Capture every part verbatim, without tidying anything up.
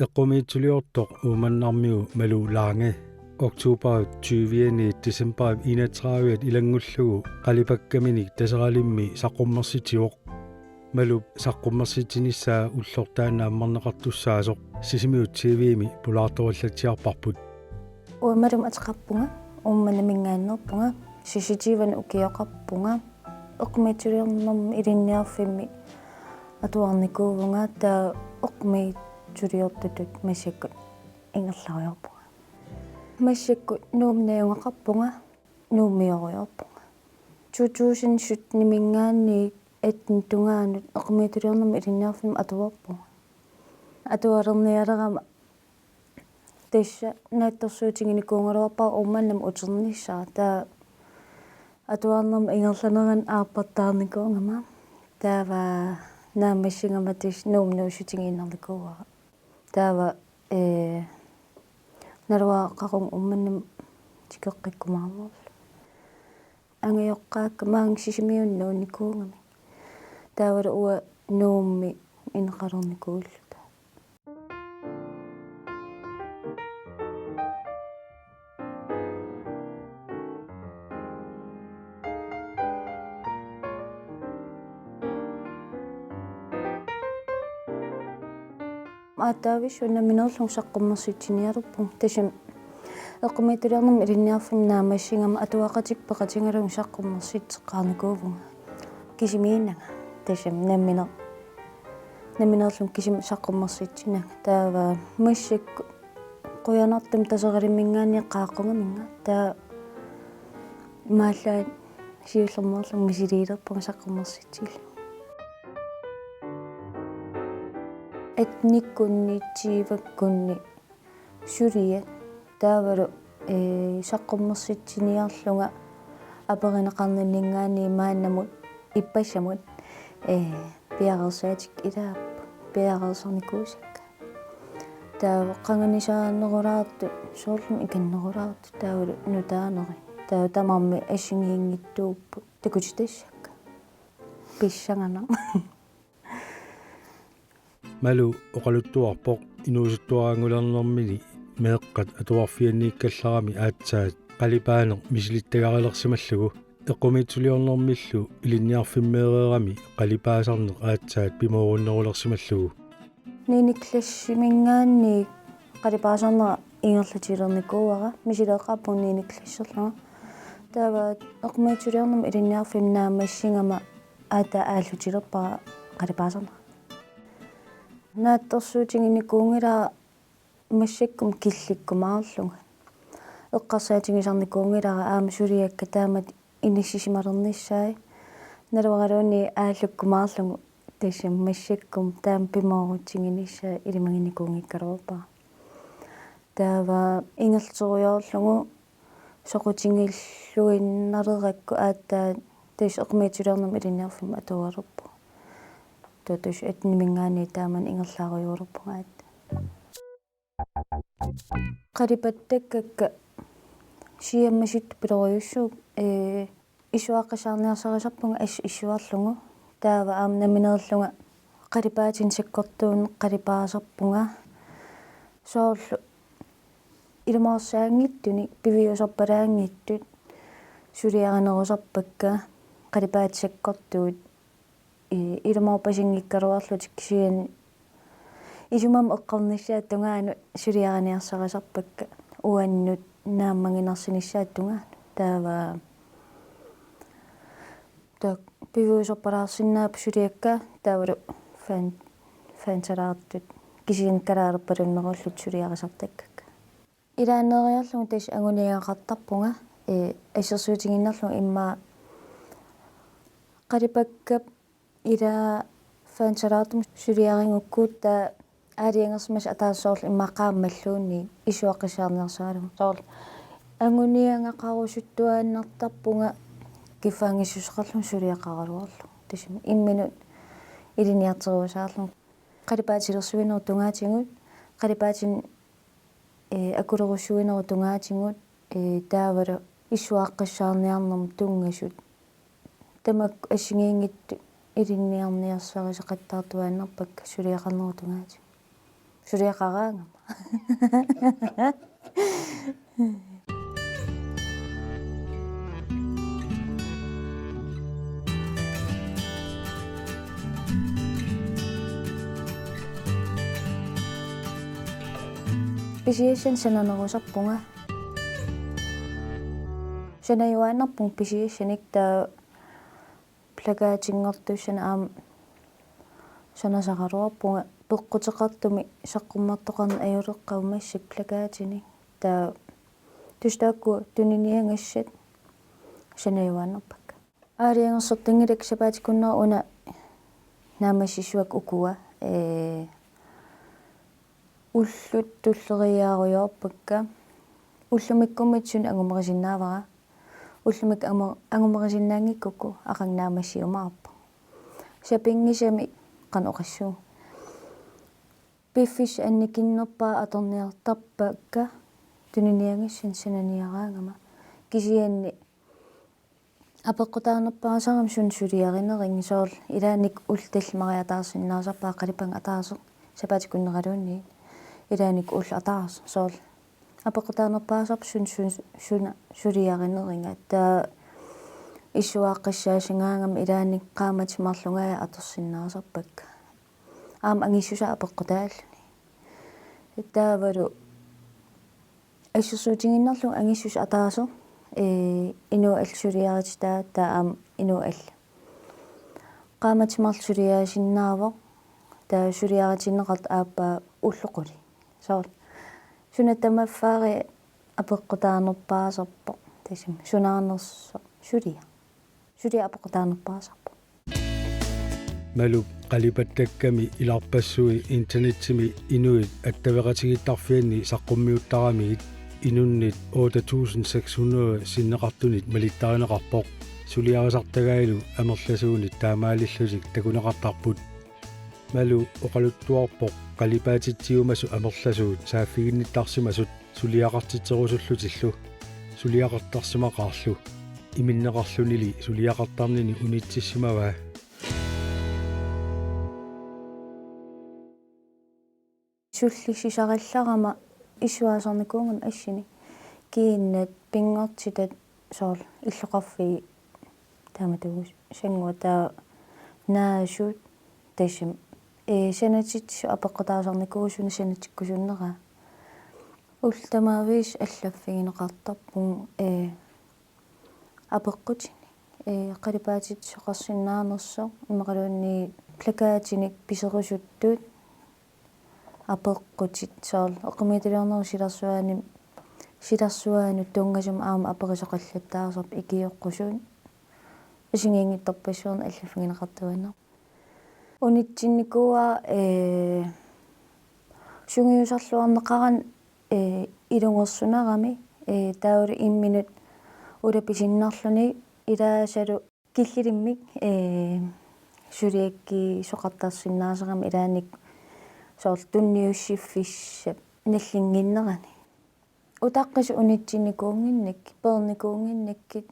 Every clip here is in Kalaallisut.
Eqqumiitsuliortoq Uummannarmiu Malu Lange oktobarip tyve-ani decembarip enogtredive ilanngullugu qalipakkaminik Taseralimmi saqqummersitsivoq. Malup saqqummersitsinissaa ullortaanna ammarneqartussaasoq Sisimiut T V-mi pulaartorallatsiarparput. Uanga Malumik ateqarpunga, Uummannaminngaanneerpunga, seksogtyve-ani ukioqarpunga, eqqumiitsuliornermik ilinniarfimmi atuarnikuuvunga, taava eqqumiitsuliortutut massakkut ingerlarujoorpunga. Massakkut Nuummi najugaqarpunga, Nuummiorujoorpunga. To tusind sytten-iminngaanniit atten tungaanut eqqumiitsuliornermik ilinniarfimmi atuarpunga. Atualernialerama tassa naatsorsuutiginikuugaluarpara Uummannamut uternissara. Taava atuarnermut ingerlanerani aappartaarnikuugama. Taava naammassigama tassa Nuummi nuussutigiinnarnikuuara. Taava, ee, naluara qaqugumut Uummannamut tikeqqikkumaarlugu. Angajoqqaakka maanga Sisimiunut nuunnikuugamik. Taavalu uanga Nuummi ineqalernikuulluta. Aatsaat nammineerlunga saqqummersitsinialerpunga. Tassami eqqumiitsuliornermik ilinniarfimmi naammassigama atuaqatikka peqatigalugit saqqummersitseqqaarnikuuvunga. Kisimiinnanga. Tassami namminer-, nammineerlunga kisimi saqqummersitsinanga. Taava massakkut qujanartumik Taseralimminngaanniit qaaqqugaminnga. Taava imaallaat siullermeerlunga misiliilerpunga saqqummersitsillugu. Attenikkunni, tyvekkunni suliat taavalu, ee, saqqummersitsiniarlunga aperineqarninninngaanniit maannamut ippassamut, ee, piareersaatikka ilaapput, piareersarnikuusakka. Taava qanganisaanerulaartut, soorlumi ikinnerulaartut, taavalu nutaanerit. Taava tamarmik assigiinngitsuupput takutitassakka. Pissanganaq. Malu oqaluttuarpoq inuusuttuaraanngulernermini meeqqat atuarfianniikkallarami aatsaat qalipaaneq misilittagarilersimallugu, eqqumiitsuliornermillu ilinniarfimmeereerami qalipaasarneq aatsaat pimoorunnerulersimallugu. Niende klassiminngaanniit qalipaasarnera ingerlatilernikuuara, misileeqqaarpunga niende klasserlunga. Taava eqqumiitsuliornermik ilinniarfimmi naammassigama aatsaat aallutilerpara qalipaasarnera. Naatsorsuutiginikuunngilara massakkut killikkumaarlunga. Eqqarsaatigisarnikuunngilara aamma suliakka taamatut inissisimalernissaat. Naluaraluunniit aallukkumaarlugu tassami massakkut taama pimoorutsiginissaa ilimaginikuunngikkaluarpara. Taava ingerlaterujoorlugu soqutigilluinnalerakku aatsaat tassa eqqumiitsuliornermik ilinniarfimmi atualerpunga. Taava tassa atteniminngaanniit taamani ingerlaarujoorpunga aatsaat. Qalipattakkakka siammasitsut pilorujussuupput, ee, issuaqqissaarniarsarisarpunga assut issuarlugu. Taava aamma nammineerlunga qalipaatinik sakkortuunik qalipaasarpunga. Soorlu ilumoorsaanngitsunik piviusorpalaanngitsut suliarinerusarpakka qalipaatit sakkortuut, i-, ilumoorpasinngikkaluarlutik, kisianni isumamut eqqornissaata tungaanut suliariniarsarisarpakka uannut naammaginarsinissaata tungaanut. Taava taakku piviusorpalaarsinnaapput suliakka taavalu fan-, fansalaartut kisianni kalaalerpalunnerullutik suliarisartakkakka. Ilaaneeriarlugu tassa anguniagaqartarpunga, ee, assersuutigiinnarlugu immaqa qalipakkap ilaa fansalaartumik suliarigukku taava aalajangersimasoq ataaseq soorlu immaqa qaammalluunniit issuaqqissaarniarsaralugu. Soorlu anguniagaqarusuttuaannartarpunga kiffaanngissuseqarlunga suliaqaraluarlugu. Tassami imminut ilinniarterusaarlugu. Qalipaatilersuinerup tungaatigut, qalipaatinik, ee, akulerussuinerup tungaatigut, ee, taavalu issuaqqissaarniarnermut tunngasut. Tamakku assigiinngitsut ilinniarniarsarisaqattaartuaannarpakka suliaqarnerup tungaatigut. Suliaqaraangama. Pisiassanik sananerusarpunga. Sanajuaannarpunga pisiassanik, taava plakatinngortussanik aamma sanasaraluarpunga peqquteqartumik saqqummertoqarneq ajuleqqaarmat massakkut plakatinik. Taava tassa taakku tuniniagassat sanajuaannarpakka. Aalajangersortanngilakka sapaatip-akunnera una naammassissuakka ukua, ee, ullut tulleriiaarujoorpakka. Ullumikkummi suna angumerisinnaavara. Ullumikkut angu-, angumerisinnaanngikkukku aqagu naammassiumaarpoq. Sapinngisamik qanoq oqassuunga. Piffissap annikinnerpaaq atorniartarpakka tuniniagassanik sananiaraangama. Kisianni apeqqutaanerpaasarama suna suliarinerlunga, soorlu ilaannikkut ullut tallimarik ataarsinnaasarpara, qalipanngooq ataaseq sapaatip-akunneraluunniit, ilaannikkut ulloq ataaseq, soorlu apeqqutaanerpaasarpoq suna, suna, suna suliarinerlunga. Taava issuaaqqissaassangaangama ilaannikkut qaammatit marlungaat atorsinnaasarpakka. Aamma angissusaa apeqqutaalluni. Taavalu assersuutigiinnarlugu angissusaa ataaseq, ee, inuit allat suliarititai, taava aamma inuit allat qaammatit marluk suliarisinnaavoq, taava suliaritinneqartoq aappaa ullut qulit. Soorlu suna tamaffaariga apeqqutaanerpaasarpoq, tassami sunaarnersoq suliaq. Suliaq apeqqutaanerpaasarpoq. Malup qalipattakkami ilarpassui internetsimi inuit attaveqatigiittarfianni saqqummiuttaramigit inunnit otte tusind seks hundrede sinneqartunit malittarineqarpoq. Suliarisartagaalu amerlasuunik taamaalillutik takuneqartarput. Malu oqaluttuarpoq qalipaatitsiumasut amerlasuut saaffiginnittarsimasut suliaqartitserusullutillu, suliaqartarsimaqaarlu. Iminneqarlunili suliaqartarnini unitsissimavaa. Sullissisarallarama issuaasarnikuugama assini. Kiinnat, pinngortitat, soorlu illoqarfiit, taamatuusannguaq, taava naasut, tassami, ee, sanatitsisut apeqqutaasarnikuusunik sanatikkusunneraa. Ullut tamaaviisa allaffigineqartarpunga, ee, apeqqutinik, ee, qalipaatitsisoqarsinnaanersoq, immaqaluunniit plakatinik piserusuttut apeqqutit, soorlu eqqumiitsuliornerup silarsuaani-, silarsuaanut tunngasumik aamma aperisoqallattaartarpoq ikioqqusuut, assigiinngitsorpassuarnik allaffigineqartuaannarpoq. Unitsinnikuuara, ee, sungiusarluarneqarani, ee, ilungersunarami, ee, taavalu imminut ulapisinnarluni ilaasalu killilimmik, ee, suliakkiisoqartarsinnaasarami ilaannikkut soorlu tunniussiffissap nallinnginnerani. Utaqqisut unitsinnikuunnginnakkit, peernikuunnginnakkit,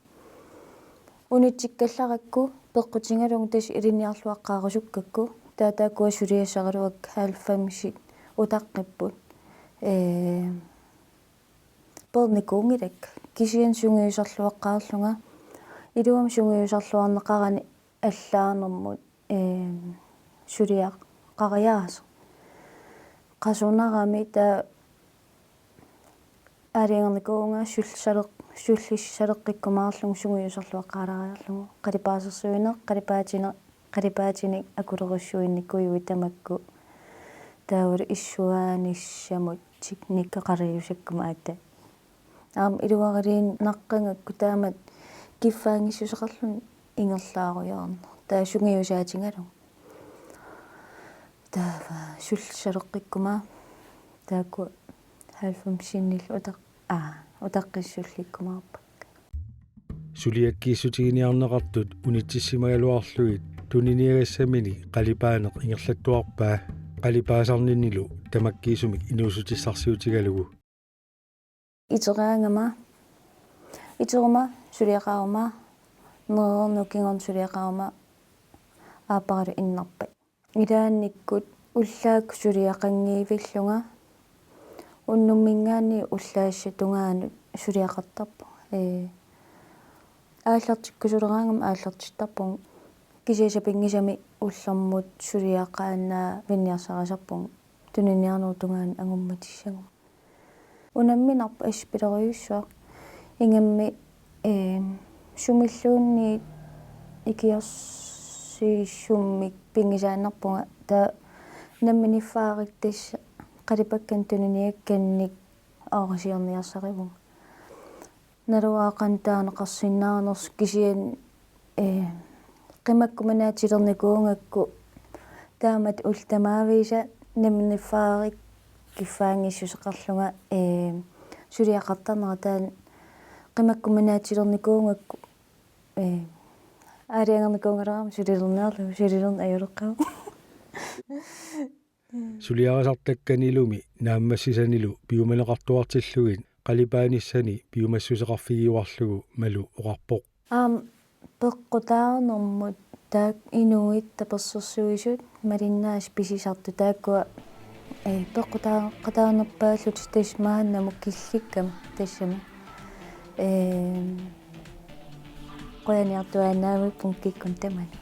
unitsikkallarakku peqqutigalugu tassa ilinniarluaqqaarusukkakku, taava taakkua suliassaraluakka halvfemsit utaqqipput, ee, peernikuunngilakka. Kisianni sungiusarluaqqaarlunga, iluamik sungiusarluarneqarani allaanermut, ee, suliaqariaaseq. Qasunarami, taava aalajangernikuuvunga sullisaleq-, sullissisaleqqikkumaarlugu sungiusarluaqqaalaariarlugu. Qalipaasersuineq, qalipaatineq, qalipaatinik akulerussuinnikuujuit tamakku. Taavalu issuaanissamut teknikkeqariusakkumaatta. Aamma iluariliinnaqqagakku taamatut kiffaanngissuseqarluni ingerlaarujoorneq. Taava sungiusaatigalugu. Taava sullissaleqqikkumaarput. Taakku halvfemsinillu utaq-, aa, utaqqisut sullikkumaarpakka. Suliakkiissutiginiarneqartut unitsissimagaluarlugit tuniniagassamini qalipaaneq ingerlattuarpaa, qalipaasarninilu tamakkiisumik inuussutissarsiutigalugu. Iteraangama, iteruma suliaqaruma, nerereernup kingorna suliaqaruma, aapparalu innarpat. Ilaannikkut Ullaakkut suliaqanngivillunga. Unnumminngaanniit ullaassatungaanut suliaqartarpunga. Ee, aallartikkusuleraangama aallartittarpunga. Kisianni sapinngisamik ullormut suliaqaannaavinniarsarisarpunga tuniniarnerup tungaanut angummatigisaguma. Unamminarpoq, aspiloriussuaq. Ingammik, ee, sumilluunniit ikiorsiissummik pinngisaannarpunga, taava namminiffaarik tassa qalipakkanik tuniniakkannik aarisiorniarsarivunga. Naluara qanoq taaneqarsinnaanersoq, kisianni, ee, qimakkuminaatilernikuugakku taamatut ullut tamaviisa namminiffaarik kiffaanngissuseqarlunga, ee, suliaqartarnera, taanna qimakkuminaatilernikuugakku, ee, aalajangernikuugaluarama sulilerniarlugu, sulilerneq ajoreqqaarpoq. Suliarisartakkanilumi naammassisanilu piumaneqartuartillugit qalipaanissani piumassuseqarfigiuarlugu Malu oqarpoq: Aamma peqqutaanermut taakku inuit tapersersuisut malinnaasut pisisartut taakkua, ee, peqqutaaqataanerpaallutik tassa maannamut killikkama tassami. Ee, qujaniartuaannavippunga kikkut tamanit.